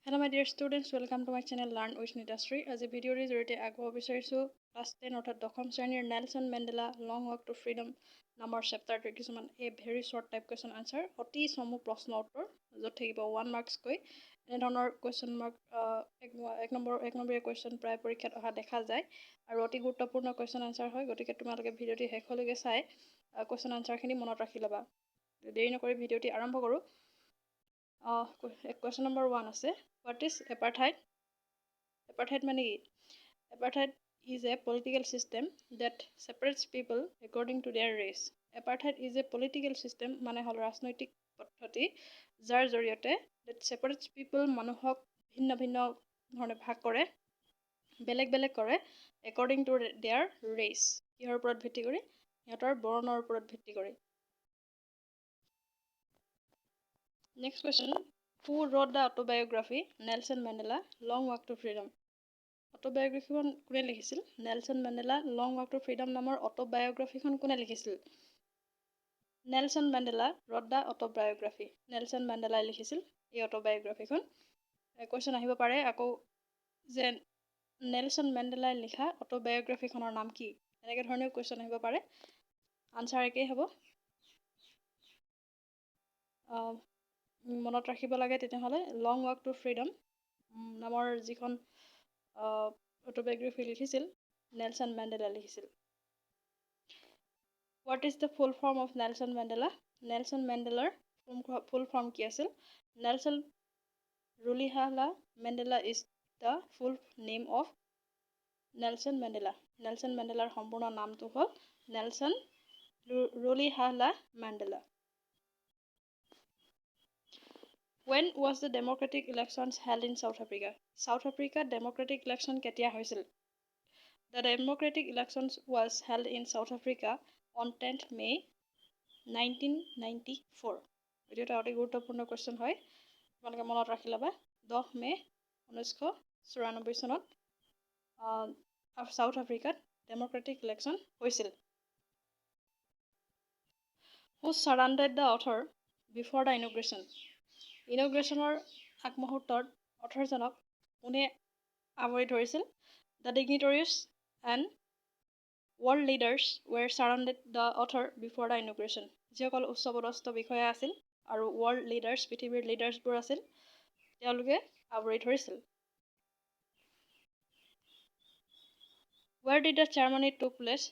Hello my dear students, welcome to my channel Learn with Nitashree. আজি ভিডিঅ'টিৰ জৰিয়তে আগবঢ়াব বিচাৰিছোঁ ক্লাছ 10 অৰ্থাৎ দশম শ্ৰেণীৰ Nelson Mandela Long Walk to Freedom নামৰ চেপ্টাৰটোৰ কিছুমান a very short type question answer, অতি চমু প্ৰশ্ন উত্তৰ, য'ত থাকিব 1 মাৰ্কছকৈ। এনেধৰণৰ কুৱেশ্যন মাৰ্ক, এক নম্বৰীয়া কুৱেশ্যন প্ৰায় পৰীক্ষাত অহা দেখা যায় আৰু অতি গুৰুত্বপূৰ্ণ কুৱেশ্যন আনচাৰ হয়। গতিকে তোমালোকে ভিডিঅ'টি শেষলৈকে চাই কুৱেশ্যন আনচাৰখিনি মনত ৰাখি ল'বা। দেৰি নকৰি ভিডিঅ'টি আৰম্ভ কৰোঁ। কুৱেশ্যন নম্বৰ 1 আছে, what is apartheid? Apartheid মানে কি? Apartheid is a political system that separates people according to their race. Apartheid is a political system মানে হ'ল ৰাজনৈতিক পদ্ধতি, যাৰ জৰিয়তে that separates people, মানুহক ভিন্ন ভিন্ন ধৰণে ভাগ কৰে, বেলেগ বেলেগ কৰে, একৰ্ডিং টু there race. কিহৰ ওপৰত ভিত্তি কৰি? সিহঁতৰ বৰ্ণৰ ওপৰত ভিত্তি কৰি। Next question, who wrote the autobiography Nelson Mandela Long Walk to Freedom? অটোবায়োগ্ৰাফিখন কোনে লিখিছিল? Nelson Mandela Long Walk to Freedom নামৰ অটোবায়োগ্ৰাফিখন কোনে লিখিছিল? Nelson Mandela wrote the autobiography. Nelson মেণ্ডেলাই লিখিছিল এই অটোবায়োগ্ৰাফিখন। কুৱেশ্যন আহিব পাৰে আকৌ যে নেলছন মেণ্ডেলাই লিখা অটোবায়োগ্ৰাফিখনৰ নাম কি, এনেকৈ ধৰণেও কুৱেশ্যন আহিব পাৰে। আনচাৰ একেই হ'ব। মনত ৰাখিব লাগে তেতিয়াহ'লে লং ৱাক টু ফ্ৰীডম নামৰ যিখন অটোবায়োগ্ৰাফি লিখিছিল, নেলছন মেণ্ডেলাই লিখিছিল। What is the full form of Nelson Mandela? Nelson মেণ্ডেলাৰ full form কি আছিল? Nelson Rolihlahla Mandela is the full name of Nelson Mandela. Nelson মেণ্ডেলাৰ সম্পূৰ্ণ নামটো হ'ল Nelson Rolihlahla Mandela. When was the democratic elections held in South Africa? South Africa democratic election কেতিয়া হৈছিল? The democratic elections was held in South Africa on 10th May 1994. এইটো এটা অতি গুৰুত্বপূৰ্ণ question হয়, তোমালোকে মনত ৰাখি ল'বা। 10 মে' 1994 চনত চাউথ আফ্ৰিকাত ডেম'ক্ৰেটিক ইলেকশ্যন হৈছিল। Who surrounded the author before the inauguration? ইনগ্ৰেশ্যনৰ আগমুহূৰ্তত অথৰজনক কোনে আৱৰি ধৰিছিল? The dignitaries and world leaders were surrounded the author before the inauguration. যিসকল উচ্চপদস্থ বিষয়া আছিল আৰু ৱৰ্ল্ড লিডাৰ্ছ, পৃথিৱীৰ লিডাৰ্ছবোৰ আছিল, তেওঁলোকে আৱৰি ধৰিছিল। Where did the ceremony took place?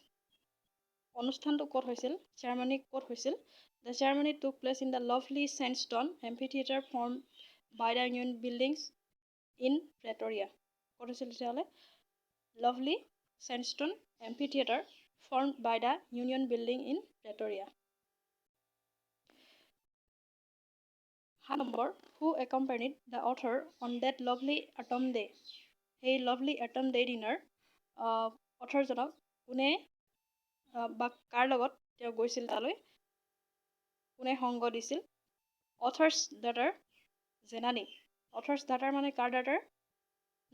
অনুষ্ঠানটো ক'ত হৈছিল? চেয়াৰমনি ক'ত হৈছিল? The ceremony took place in the lovely sandstone amphitheatre formed by the Union Buildings in Pretoria. ক'ত হৈছিল তেতিয়াহ'লে? Lovely sandstone amphitheatre formed by the Union Building in Pretoria. 7 number, who accompanied the author on that lovely autumn day? সেই lovely autumn day দিনাৰ অথৰজনক কোনে বা কাৰ লগত তেওঁ গৈছিল তালৈ, কোনে সংগ দিছিল? Author's daughter Zenani. Author's daughter মানে কাৰ ডাটাৰ?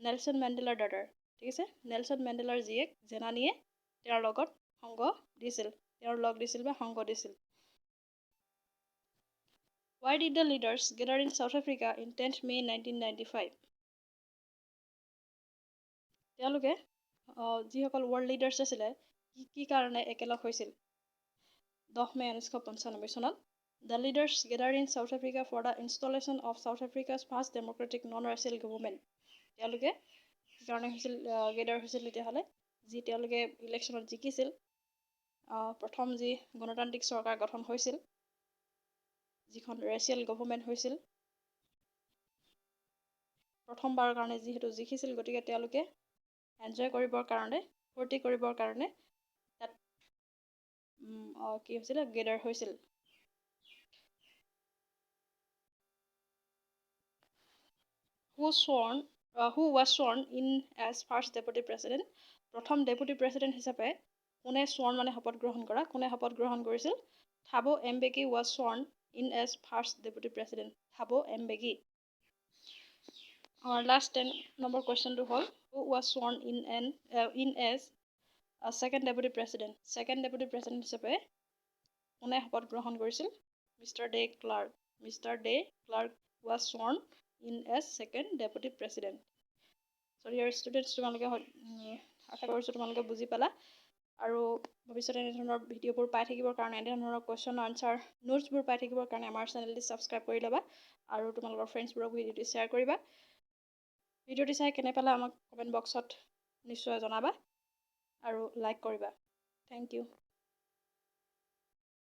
নেলছন মেণ্ডেলাৰ ডাটাৰ। ঠিক আছে, নেলছন মেণ্ডেলাৰ জীয়েক জেনানীয়ে তেওঁৰ লগত সংগ দিছিল, তেওঁৰ লগ দিছিল বা সংগ দিছিল। Why did the leaders gather in South Africa in 10th May 1995? তেওঁলোকে যিসকল ৱৰ্ল্ড লিডাৰ্ছ আছিলে, কি কি কাৰণে একেলগ হৈছিল 10 মে' 1995 চনত? The leaders gather in South Africa for the installation of South Africa's first democratic non racial government. তেওঁলোকে কি কাৰণে হৈছিল, গেডাৰ হৈছিল তেতিয়াহ'লে? যি তেওঁলোকে ইলেকশ্যনত জিকিছিল, প্ৰথম যি গণতান্ত্ৰিক চৰকাৰ গঠন হৈছিল, যিখন ৰেচিয়েল গভৰ্ণমেণ্ট হৈছিল, প্ৰথমবাৰৰ কাৰণে যিহেতু জিকিছিল, গতিকে তেওঁলোকে এনজয় কৰিবৰ কাৰণে, ফূৰ্তি কৰিবৰ কাৰণে তাত কি হৈছিলে, গেডাৰ হৈছিল। Who was sworn in as first deputy president? প্ৰথম ডেপুটি প্ৰেচিডেণ্ট হিচাপে কোনে স্বৰ্ণ মানে শপত গ্ৰহণ কৰা, কোনে শপত গ্ৰহণ কৰিছিল? Thabo Mbeki was sworn in as first deputy president. Thabo Mbeki. আমাৰ লাষ্ট 10 নম্বৰ কুৱেশ্যনটো হ'ল, who was sworn in as second deputy president? Second deputy president হিচাপে কোনে শপত গ্ৰহণ কৰিছিল? Mister de Klerk. Mister de Klerk was sworn in as second deputy president? So dear students, তোমালোকে আশা কৰিছোঁ তোমালোকে বুজি পালা। আৰু ভৱিষ্যতে এনেধৰণৰ ভিডিঅ'বোৰ পাই থাকিবৰ কাৰণে, এনেধৰণৰ কুৱেশ্যন আনচাৰ নোটছবোৰ পাই থাকিবৰ কাৰণে আমাৰ চেনেলটি ছাবস্ক্ৰাইব কৰি ল'বা আৰু তোমালোকৰ ফ্ৰেণ্ডছবোৰক ভিডিঅ'টি শ্বেয়াৰ কৰিবা। ভিডিঅ'টি চাই কেনে পালা আমাক কমেণ্ট বক্সত নিশ্চয় জনাবা আৰু লাইক কৰিবা। Thank you.